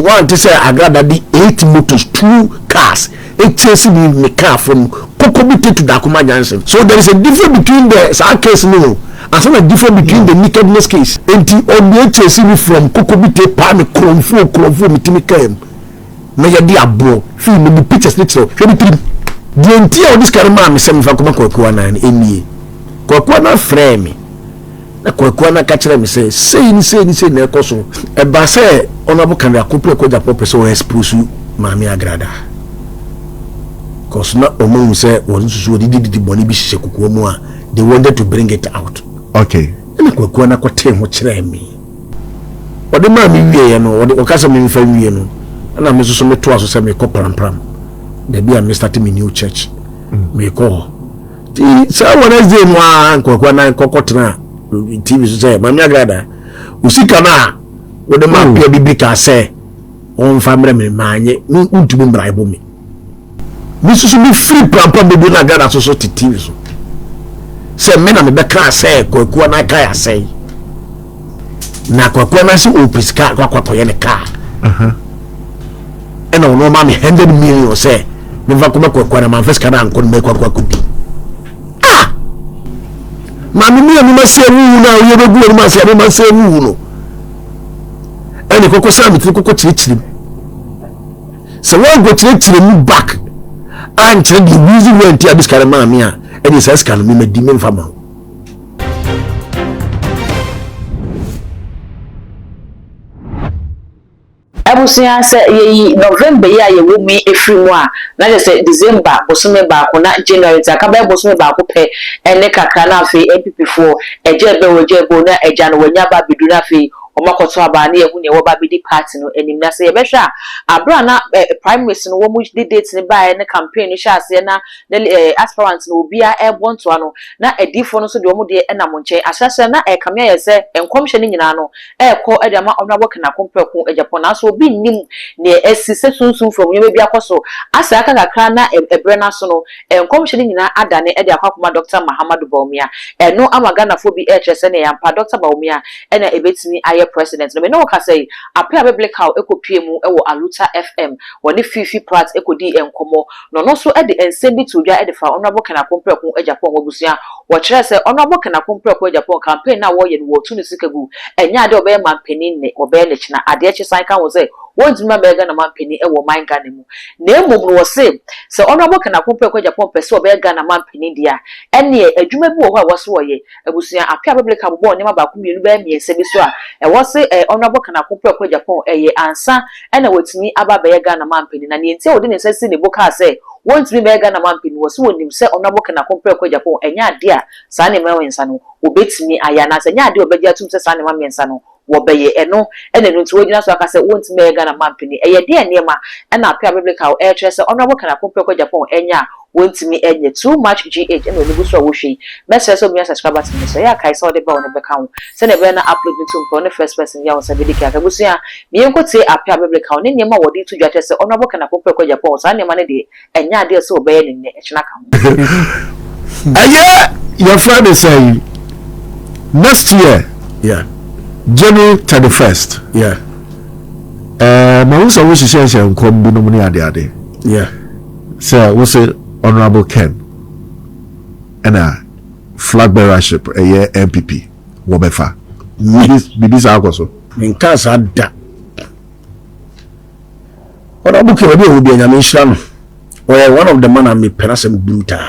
Wante sɛ Agrada de 8 motos, 2 cars ɛkyɛsi me me car from Kokobite to Dakoma Junction. So there is a difference between the saa case no o, ansa na difference between the nakedness case. Enti ɔde ɛkyɛsi me from Kokobite paa me korɔmfoɔ korɔmfoɔ me ti me car mu na yɛde aboɔ fii me de pictures no kyerɛ wo hwɛ me tirim. Deɛ nti a ɔde sika no maa me sɛ memfa nkɔma Kwaku Anan no ɛnie. Kwaku Anan frɛɛ me. Na Kwaku Annan ka kyerɛɛ me sɛ, sei ne sei ne sei na ɛrekɔ so. Ɛbaa sɛ Honourable Kandeh Akopreko Agyapong pɛ sɛ ɔ expose Maame Agrada. Cause na wɔn ahu sɛ wɔn nso so wɔdidi didi bɔne bi hyehyɛ kokoa mu a, they wanted to bring it out. Okay. Ɛna Kwaku Annan kɔtee ho kyerɛɛ me. Ɔde maa me wieɛ no, ɔde ɔka sɛ memfa nwie no, ɛna me nso so metoa so sɛ mekɔ Prampram, baabi a me start me new church. Mekɔ hɔ. Nti saa Wednesday no ara nkurɔfoɔ nan kɔkɔ tena TV so sɛ Maame Agrada wo sika no a wode ma apia bibi kaa sɛ ɔmfa mmerɛ me maanye wontumi mmra ɛbɔ me me soso me firi prampam bɛdu na Agrada so so te TV so sɛ me na mebɛkaa sɛ kwaku anan kae asɛe na kwaku anan sɛ ɔpɛ sika akɔ akɔyɛ ne kaa ɛna ɔno ɔma me 100 million sɛ memfa kɔma kwaku anan, mamfa sika no ankɔ no makɔ akɔ akɔdi. Ah, maame mi a mema sɛ wuwu no a woyɛ bɛgu anim ase a mema sɛ wuwu no, ɛne kɔkɔ sɛ metiri kɔkɔ kyerɛkyerɛ mu sɛ woankɔ kyerɛkyerɛ mu back ankyerɛ deɛ reason why nti a de sika no maa me a, ɛne saa sika no memadi memfa ma wo. Abusua, sɛ yɛyi November yi a yɛwɔ mu yi firi mu a, na kyerɛ sɛ December bosome baako na January nti aka bɛyɛ bosome baako pɛ ne kakra na afei NPP foɔ agya ɛbɛ o agya ɛbɛ o na agya no wanya aba abɛduru na afei wɔn akɔto aba na yɛahu nea wɔba abɛdi party no anim. Na sɛ yɛbɛhwɛ a, aberɛ a na primaries no wɔn de date no baeɛ ne campaign no hyɛ aseɛ na na aspirant no obiara ɛrebɔ ntoa no, na adiyifoɔ no nso deɛ wɔn deɛ nam nkyɛn ahyɛaseɛ na ɛrekame ayɛ sɛ nkɔmhyɛ no nyinaa no rekɔ de ama Honourable Ken Akompreko Agyapong, nanso obi nnim nea asi, sɛ sunsum fam nneɛma bi akɔ so asɛe aka kakra na ɛberɛ no aso no, nkɔmhyɛ no nyinaa adane de akɔ akɔma Dɔkta Mahamadou Bawumia. Ɛno ama Ghanafoɔ bi rekyerɛ sɛ nea ampa Dɔkta Bawumia na ɛbɛtumi ayɛ President no. Me ne wo kasa yi, Apea Beblecau kɔpuee mu wɔ Aluta FM, wɔne Fiifi Pratt kɔdii nkɔmmɔ, na ɔno nso de nsɛm bi too dwa de faa Honourable Ken Akompreko Agyapong ho. Abusua, Wɔkyerɛɛ sɛ Honourable Ken Akompreko Agyapong campaign no a wɔreyɛ no wɔretu ne sika gu. Ɛnyɛ adeɛ a wɔbɛyɛ manpanin nnɛ, wɔbɛyɛ no kyena. Adeɛ kye san ka ho sɛ wɔntumi mma mmɛyɛ Ghana manpanin wɔ ɔman Ghana mu. Na mmom no wɔse sɛ Honourable Ken Akompreko Agyapong pɛ sɛ ɔbɛyɛ Ghana manpanin deɛ a, ɛnneɛ adwuma bi wɔ hɔ a ɛwɔ sɛ ɔyɛ. Abusua, Appiah Biblical bobɔɔ nneɛma baako mmienu bɛyɛ mmiɛnsa bi so a ɛwɔ se Honourable Ken Akompreko Agyapong yɛ ansa na watumi aba abɛyɛ Ghana manpanin. Na nea enti a ɔde ne nsa sii ne bo kaa sɛ wɔntumi mmɛyɛ Ghana manpanin, wɔse wɔnim sɛ Honourable Ken Akompreko Agyapong ɛnyɛ adeɛ a saa nneɛma mmiɛnsa no wɔbɛtumi ayɛ anaasɛ ɛnyɛ adeɛ a wɔbɛgye atom sɛ saa nneɛma mmiɛnsa no wɔbɛyɛ. Ɛno na ɛno nti wɔagyina so aka sɛ wɔntumi mmɛyɛ Ghana manpanin. Ɛyɛ deɛn nneɛma na Appiah Biblical ɛrekyerɛ sɛ Honourable Ken Akompreko Agyapong ɛnyɛ a wɔntumi nyɛ? Too much GH ɛna ɔno gu so a wohwɛ yi. Mɛsrɛ sɛ wobɛnya subscribe button no so. Ɛyɛ a kae sɛ wode bell no bɛka ho sɛdeɛ ɛbɛyɛ na upload no tu mpɔn ne first person yi a wo nsa bɛdi kan aka. Abusua, me yɛnkɔtie Appiah Biblical ne nneɛma a wɔde reto dwa kyerɛ sɛ Honourable Ken Akompreko Agyapong saa nneɛma no deɛ ɛnyɛ adeɛ sɛ wɔbɛyɛ no nnɛ, ɛkyena ka ho. Ɛyɛ yɛfrɛ ne sɛn next year January 31st. Ɛɛ mahu sɛ wohyehyɛhyɛ nkɔm binom ne adeade. Sɛ wose Honourable Ken ɛna flag bearership ɛyɛ NPP wɔbɛfa. Biribi saa akɔ so. Menkaa saa da. Honourable Ken, baabi a ɔwɔ biara Nyame nhyira no. Ɔyɛ one of the man a mepɛ n'asɛm brutal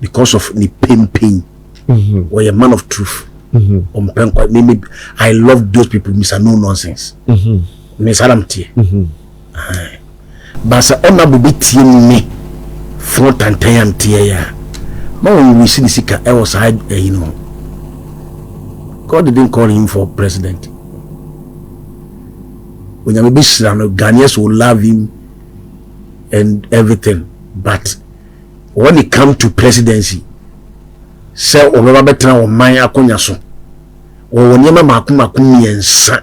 because of ne pempen. Ɔyɛ man of truth. Ɔmpɛ nkwa. Me me I love those people, Mr. No Nonsense. Me saa na meteɛ. Ba sɛ Honourable bɛtie me fo tantan a meteɛ yɛ a, ma wɔn wisi ne sika ɛwɔ saa ɛyi no ho. God didn't call him for president. Onyame bɛhyira no, Ghanaians will love him and everything, but when it come to presidency, sɛ ɔbɛba bɛtena ɔman akonnwa so, wɔwɔ nneɛma mako mako mmiɛnsa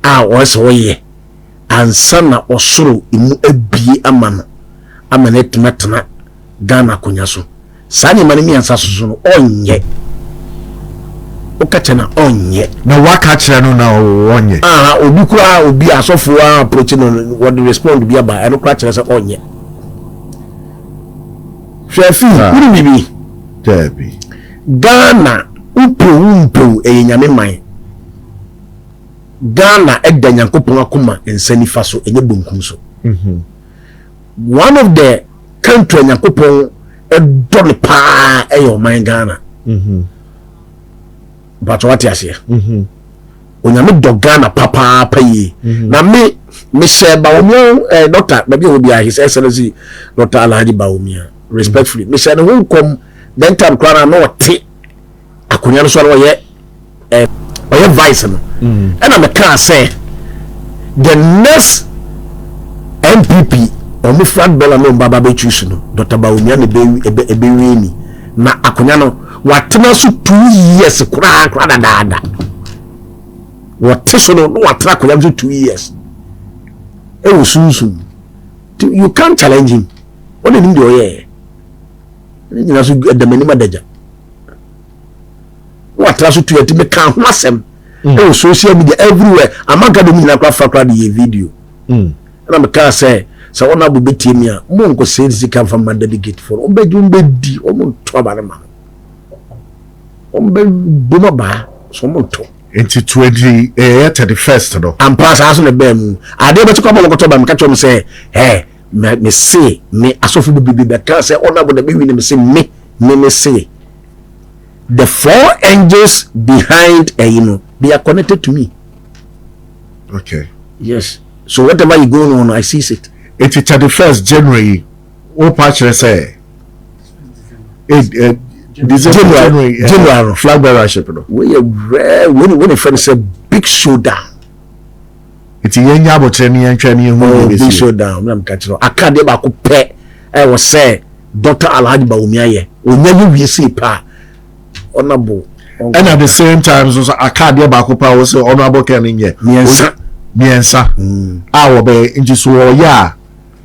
a ɔyɛ sɛ ɔyɛ ansa na ɔsoro emu abie ama no ama no atumi atena Ghana akonnwa so. Saa nneɛma no mmiɛnsa soso no ɔnyɛ. Woka kyerɛ no a ɔnyɛ. Na waka kyerɛ no na ɔnyɛ. Ah, obi koraa obi asɔfo a approach no wɔde respond bi aba ɛno koraa kyerɛ sɛ ɔnyɛ. Hwɛ fi ah. wone biribi. Daabi. Ghana wopɛ wo mpɛ wo ɛyɛ nyame man. Ghana ɛda Nyankopɔn akoma nsa nifa so ɛnyɛ bonkum so. Mm -hmm. One of the country a Nyankopɔn ɛdɔ no paa ɛyɛ ɔman Ghana. Mm -hmm. Bàtò wate aseɛ. Mm-hmm. Onyame dɔ Ghana papaapa yie. Mm-hmm. Na me mehyɛ Bawumia eh, doctor baabi a obi a His Excellency Dr. Alhaji Bawumia respectfully mehyɛ ne ho nkɔm then time koraa na ɔte akonnwa no so na ɔyɛ eh, ɔyɛ vice no mm. ɛna mekaa sɛ the next NPP ɔmo flag bearer no ɔmo ba bɛ choose no Dr. Bawumia na ebe ebe wie ni. Na akonya no watena so 2 years koraa koraa dadaada. Wɔte so no na watena akonya no so 2 years. Ɛwɔ sunsum. You can't challenge him. Wɔn anim deɛ ɔyɛɛ. Ne nyinaa so ɛda m'anim adagya. Na watena so 2 years nti meka ho asɛm. Ɛwɔ social media everywhere. Amanka de mu nyinaa koraa fa koraa de yɛ video. Ɛna mekaa sɛ, sɛ wɔn abo bɛtie me a, monkɔsɛe ne sika mfa mma delegate foɔ no. Wɔbɛgye, wɔbɛdi, wɔnto aba no ma no. Wɔbɛbom abaa, so wɔnto. Nti 20, ɛyɛ 31st no. Ampa, saa nso na ɛbaa mu. Adeɛ bɛkye kɔ ama wɔkɔtɔ aba, meka kyerɛ wɔn sɛ, hɛ, me, mese, me, asɔfo bebrebe bɛkaa sɛ, wɔn abo na bɛwi no, mese, me, me, mese, the four angels behind ɛyi no, they are connected to me. Okay. Yes. So whatever you going on, I sees it. Eti 31st January yi, wo pa kyerɛ sɛ eh, eh, December January, eh, January flag bearership no. We yɛ rare when when friend sɛ big showdown. Eti yɛn nya abotire ni yɛn twɛn ni yɛn hu oh, big showdown. Mi na mi ka kyerɛ aka deɛ baako pɛ ɛwɔ sɛ Dr. Alhaji Bawumia yɛ onya yɛ wie sei paa. Honourable. Ɛna at the same time nso so aka adeɛ baako paa wɔ sɛ honourable Ken nyɛ. Mmiɛnsa. Mmiɛnsa. A wɔbɛyɛ nti so wɔyɛ a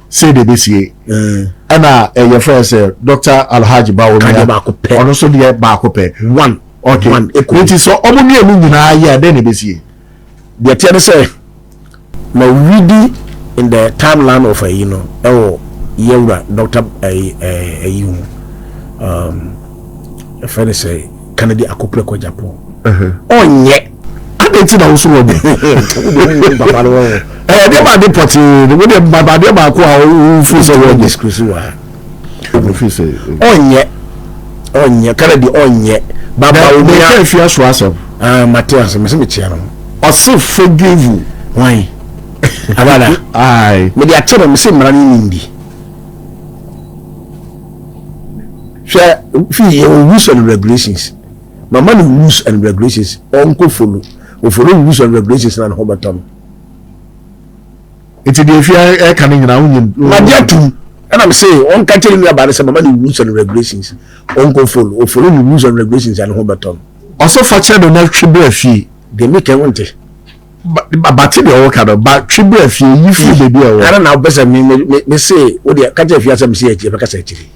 sei na ebesie. Ɛna ɛyɛ fɛ sɛ Dr. Alhaji Bawumia. Kadeɛ baako pɛ. Ɔno nso deɛ baako pɛ. One. Okay. One. Nti sɛ ɔmo mmienu nyinaa yɛ a dɛn na ebesie? Deɛ teɛ ne sɛ na reading in the timeline of ayi no ɛwɔ yɛwura Doctor ayi ayi ho um, ɛfɛ ne sɛ Kennedy Akopreko Agyapong ɔnyɛ. Adɛn nti na woso wɔ mu? Papa no wɔ. Ɛyɛ deɛ baade pɔtee no wodeɛ adeɛ baako a wofiri sɛ wɔnyɛ. Disclose wɔ ha. Ɔnyɛ ɔnyɛ Kennedy ɔnyɛ. Baba Omia. Meka afia so asɛm. Ah, mate ase, mese mekyia no. Ɔse forgive you. Why? Abada. Aye. Mede akyɛ no, mese mmara no nim bi. Hwɛ, fi yɛwɔ rules and regulations. Mama no rules and regulations. Ɔnkɔ follow. O follow rules and regulations na ne ho bɛtɔ no. Nti deɛ efia ɛka no nyinaa wonyim. Made atum. Ɛna mese ɔnka kyerɛ ne nuabaa no sɛ mama no rules and regulations. Ɔnkɔ follow. O follow ne rules and regulations a ne ho bɛtɔ no. Ɔsɛ fa kyɛ no na twe bra fie. Deɛ meka wo nte. Bate deɛ ɔka no ba twe bra fie yi firi baabi a ɛwɔ. Ara na wopɛ sɛ me me me se wo deɛ ka kyerɛ fie asɛ me se akyi ɛbɛkasa akyiri.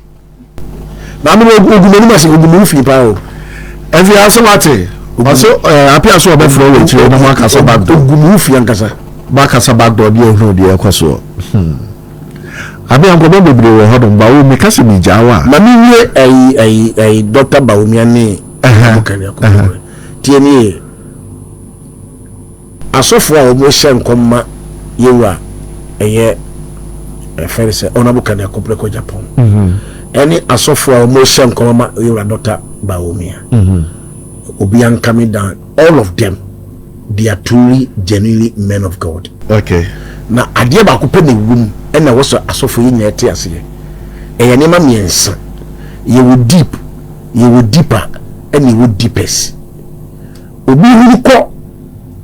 Maame no ogu m'anim ase ogu me ho fi paa o. Ɛfi ase wate ɔsɛ ɛɛ apia so ɔbɛfrɛ wɔ akyire na mo akasa back door. Ogu me ho fi ankasa. Bakasa back door deɛ ohunu deɛ ɛkɔ soɔ. Abia nkɔmɔ bebree wɔ hɔnom ba wo meka sɛ megyaa wo a. Ma me wie ɛyi ɛyi ɛyi Doctor Bawumia ne ɔmo kani akɔmɔ tie nie asɔfo a wɔn hyɛ nkɔm ma yɛwura ɛyɛ ɛfɛ ne sɛ Honourable Kani Akopreko Agyapong ɛne asɔfo a wɔn hyɛ nkɔm ma yɛwura Doctor Bawumia obi ankame down all of them, they are truly genuinely men of God. Okay. Na adeɛ baako pɛ na ɛwɔ mu ɛna ɛwɔ sɛ asɔfo yi nyinaa te aseɛ. Ɛyɛ nneɛma mmiɛnsa. Yɛwɔ deep, yɛwɔ deeper, ɛna yɛwɔ deepest. Obi hunu kɔ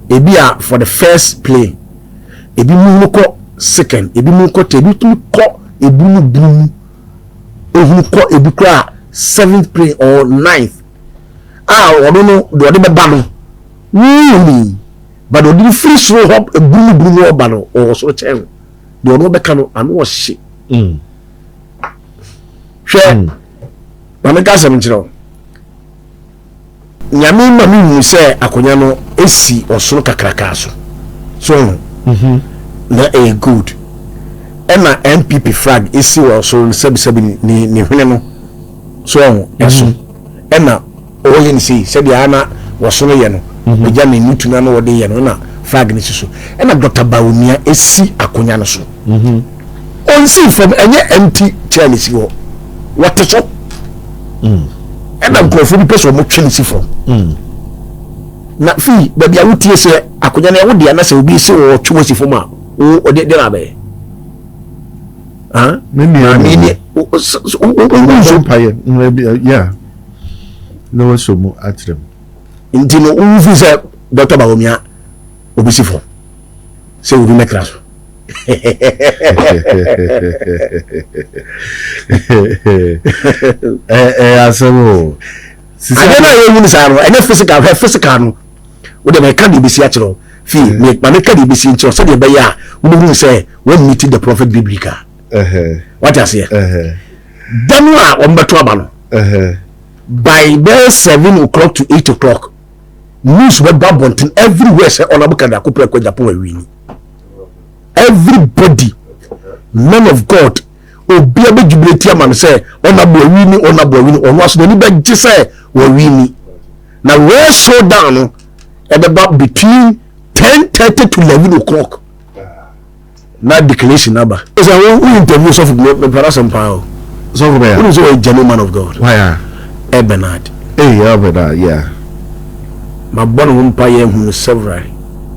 ebi a for the first plane, ebi mu hunu kɔ second, ebi mu kɔ third, ebi tumi kɔ ebu mu bunu mu. Ehunu kɔ ebi koraa seventh plane or ninth. A ɔno no deɛ ɔde bɛba no wonni ba deɛ ɔde firi soro hɔ ebunu bunu mu ɔba no ɔwɔ soro kyɛn no deɛ ɔno bɛka no ano ɔhye. Hwɛ, maame ka asɛm nkyerɛ wo. Nyame ma me hu sɛ akonya no esi ɔsoro kakraka so. So ho. Mhm. Na ɛyɛ good. Ɛna NPP flag esi wɔ ɔsoro no sɛbisɛbi ne ne hwene no. So ho ɛso. Mhm. Ɛna ɔyɛ ne sei sɛdeɛ ana wɔsono yɛ no. Mhm. Ɛgya ne nutu na wɔde yɛ no na flag no si so. Ɛna Dr. Bawumia esi akonya no so. Mhm. Ɔnsi fam ɛnyɛ empty chair na esi hɔ. Wɔte so. Mm. Ɛna nkurɔfoɔ bi pɛ sɛ wɔtwe no si fam. Mm. Na fii baabi a wotie sɛ akonnwa no ɛwo deɛ na sɛ obi sɛ wɔtwe wɔ si fam a wo ɔde deɛ na abɛyɛ. Me nua ne ne wo mpaeɛ yeah na wasɔ mu akyerɛ mu. Nti no wofi sɛ Dr. Bawumia obi si fam sɛ obi mɛtra so. Ɛyɛ asɛm o. Adeɛ no a yɛhu no saa no ɛnyɛ physical hwɛ physical no wode mɛka deɛ ɛbɛsi akyerɛ wo fii mm. ma meka deɛ ɛbɛsi nkyerɛ sɛdeɛ ɛbɛyɛ a wobɛhunu sɛ wɔmmiti the prophet biblical wate aseɛ da no a wɔmbɛto aba no by bɛyɛ 7 o'clock to 8 o'clock news bɛba abɔnten everywhere sɛ Honorable Kennedy Akompreko Agyapong awini. Everybody, men of God, obia bɛ jubilate ama no sɛ Honorable awini, Honorable awini, ɔno aso n'ani bɛgye sɛ wɔawini. Na real showdown no ɛbɛba between 10:30 to 11 o'clock na declaration aba. Sɛ wo wo interview sɔfo bi me para asɛm paa o. Sɔfo bɛyɛ. Wọ́n sɛ ɔyɛ genuine man of God. Why ah? Ẹ Bernard. Hey, Ẹ Bernard, yeah. Ma bɔ ne ho mpa yɛ hu no several.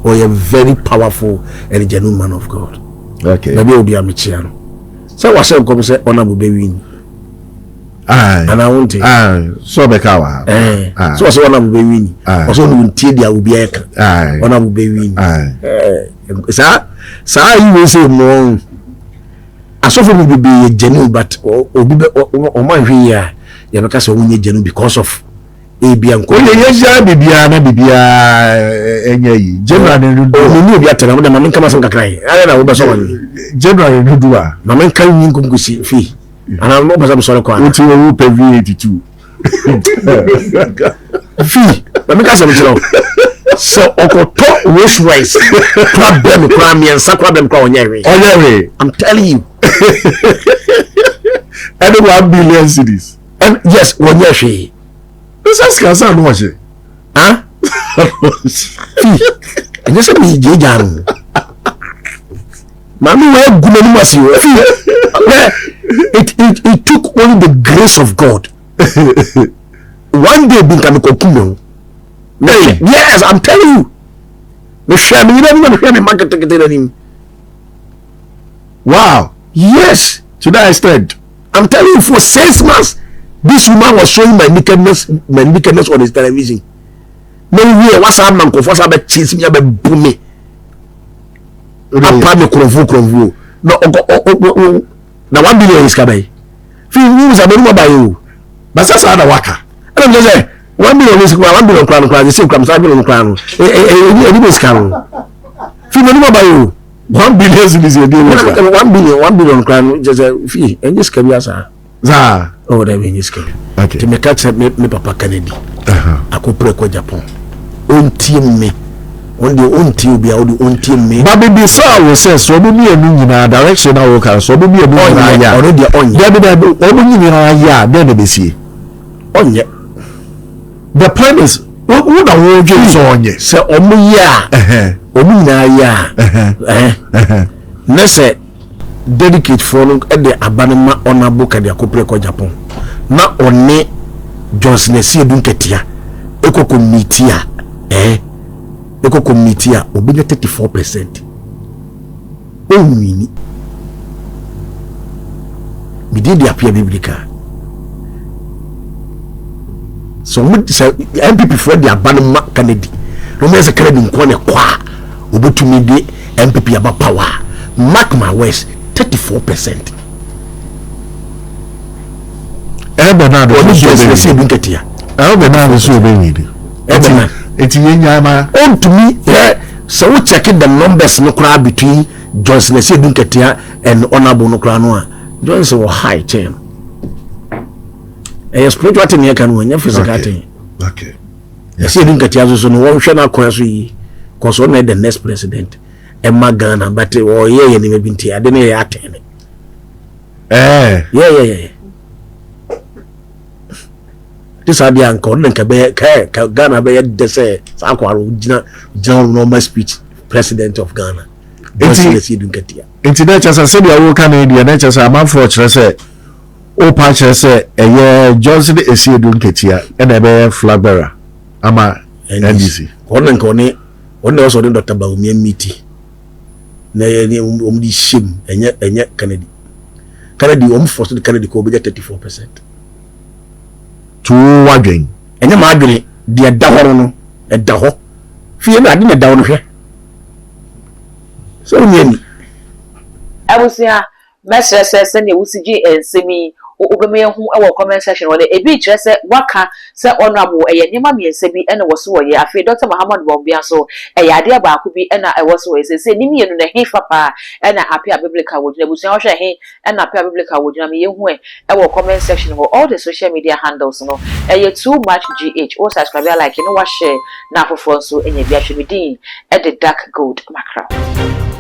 Ɔyɛ very powerful and genuine man of God. Okay. Baabi a obi a mekyia no. Sɛ wahyɛ nkɔm sɛ ɔnabo bɛwi ni. Anaa wo nte. Sɛ ɔbɛka wɔ ha. Sɛ ɔsɛ ɔnabo bɛwi ni. Ɔsɛ ɔno ntie deɛ obi ɛka. Ɔnabo bɛwi ni. Saa saa yi wei sɛ mmɔn. Asɔfo mu bebree yɛ genuine but obi bɛ ɔmo anhwɛ yie a yɛbɛka sɛ ɔmo nyɛ genuine because of ebia nkɔ. Oyɛ yɛ gya biribiara na biribiara ɛnyɛ yi general ne no du. Ɔmo ni obi atɛnɛ ɔmo de maame nka ma sɛm kakra yi ayɛ na wobɛsɔ wɔn. General ne no du a. Maame nka nyi nkonkosi fi anaa mo pɛ sɛ mo sɔre kɔ ana. Wotu owu pɛ V82. Fi maame nka sɛm kyerɛ wo sɛ ɔkɔtɔ Rolls Royce kora bɛm kora mmiɛnsa kora bɛm kora ɔnyɛ hwee. Ɔnyɛ hwee. I'm telling you. Ɛne 1 billion cedis. And yes, wɔnyɛ hwee. Sɛ sika sɛ ano ɔhye. Ah? Fi ɛnyɛ sɛ megyagyaa no. Maame wɔ agu n'anim ase o. Fi it it it took only the grace of God. One day bi nka mekɔku me ho. Hey. Yes, I'm telling you. Mehwɛ me yere anim na mehwɛ me mma nketenkete n'anim. Wow. Yes. To that extent. I'm telling you, for 6 months, this woman was showing my nakedness on his television. Na wie wasa ama nkurɔfoɔ sa bɛ chase me abɛ bu me. Apa me kurɔfoɔ kurɔfoɔ. Na ɔkɔ ɔ ɔ ɔ na 1 billion sika bɛyi. Fi wu sa bɛ numa ba yi o. Basa saa na waka. Ɛna mi sɛ 1 billion sika 1 billion kura no kura sɛ kura mi sa billion kura no. Ɛ ɛ ɛni bɛ sika no. Fi bɛ numa ba yi o. 1 billion cedis yɛ di wɔ sika. 1 billion 1 billion kura no kyɛ sɛ fi ɛnyɛ sika bi asa. Saa. Ɔwɔ dɛ ɛnyɛ sika bi. Okay. Nti meka kyerɛ me papa Kennedy. Akompreko Agyapong. Ɔntie me. Ɔn deɛ ɔntie obi a ɔde ɔntie me. Ba bibi sa wo sɛ sɛ ɔmo mmienu nyinaa direction na wɔka sɛ ɔmo mmienu nyinaa yɛ a. Ɔno deɛ ɔnyɛ. Dabi dabi ɔmo nyinaa yɛ a dɛn na ebesie. Ɔnyɛ. The point is wo na wo dwen sɛ ɔnyɛ. Sɛ ɔmo yɛ a ɔmo nyinaa yɛ a ɛhɛn ne sɛ delegate foɔ no de aba no ma Honourable Kennedy Akompreko Agyapong na ɔne Johnson Asiedu Nketia ekɔkɔ meet a ɛɛ ekɔkɔ meet a obenya 34%. Ɔnwini. Medin de Appiah Biblical. Sɛ wɔn sɛ NPP foɔ de aba no ma Kennedy na wɔn yɛ sɛ Kennedy nko na ɛkɔ a obetumi de NPP aba power, mark my words, 34%. Ɛbɛ naa de wɔn so Johnson ɔbɛ Asiedu Nketia. Ɛbɛ naa de so ɔbɛ wini. Ɛbɛ naa. Eti yɛn nyaa ma. Ɔntumi ɛ sɛ wo check the numbers no koraa between Johnson Asiedu Nketia and Honourable no koraa no a, Johnson wɔ high kyɛn no. Ɛyɛ spiritual thing yɛ ka no, ɛnyɛ physical thing. Okay. Asiedu Nketia nso so no wɔnhwɛ n'akwan so yie cause ɔno na yɛ the next president ɛma Ghana but ɔyɛ yɛ nneɛma bi nti ade no yɛ atɛn. Ɛɛ. Yɛ yɛ yɛ. Te saa deɛ anka ɔno na nka bɛyɛ kɛ ka Ghana bɛyɛ dɛ sɛ saa akwa no gyina gyina hɔ na ɔma speech president of Ghana. Nti Asiedu Nketia. Nti na kyerɛ sɛ sɛdeɛ woka no deɛ na kyerɛ sɛ amanfoɔ kyerɛ sɛ wopa kyerɛ sɛ ɛyɛ Johnson Asiedu Nketia ɛna ɛbɛyɛ flag bearer ama NDC. Ɔno nka ɔne ɔno na ɔsɔ ɔne Dr. Bawumia meet na yɛ ne wɔn de hyɛ mu ɛnyɛ ɛnyɛ Kennedy. Kennedy wɔn fɔ so de Kennedy kɔ ɔbɛgya 34%. To wadwen. Ɛnyɛ maa adwene deɛ ɛda hɔ no ɛda hɔ fie na ade na ɛda hɔ no hwɛ sɛ ɔnyɛ ni. Abusua, mɛsrɛ sɛ sɛnea wosi gye nsɛm yi, wobɛma yɛhu wɔ comment section hɔ no. Ebi kyerɛ sɛ waka sɛ Honorable ɛyɛ nneɛma mmiɛnsa bi ɛna wɔ so wɔyɛ. Afei Dr. Mahamudu Bawumia nso ɛyɛ adeɛ baako bi ɛna ɛwɔ so wɔyɛ. Sɛsɛ ne mmienu na ɛhe fa paa ɛna Appiah Biblical wɔgyina. Abusua, wɔhwɛ he ɛna Appiah Biblical wɔgyina ma yɛhu ɛ ɛwɔ comment section hɔ. All the social media handles no ɛyɛ Too Much GH. Wo subscribe, like ne wahyɛ na afoforɔ nso anya bi ahwɛ. Me din ɛde Dark Gold Macra.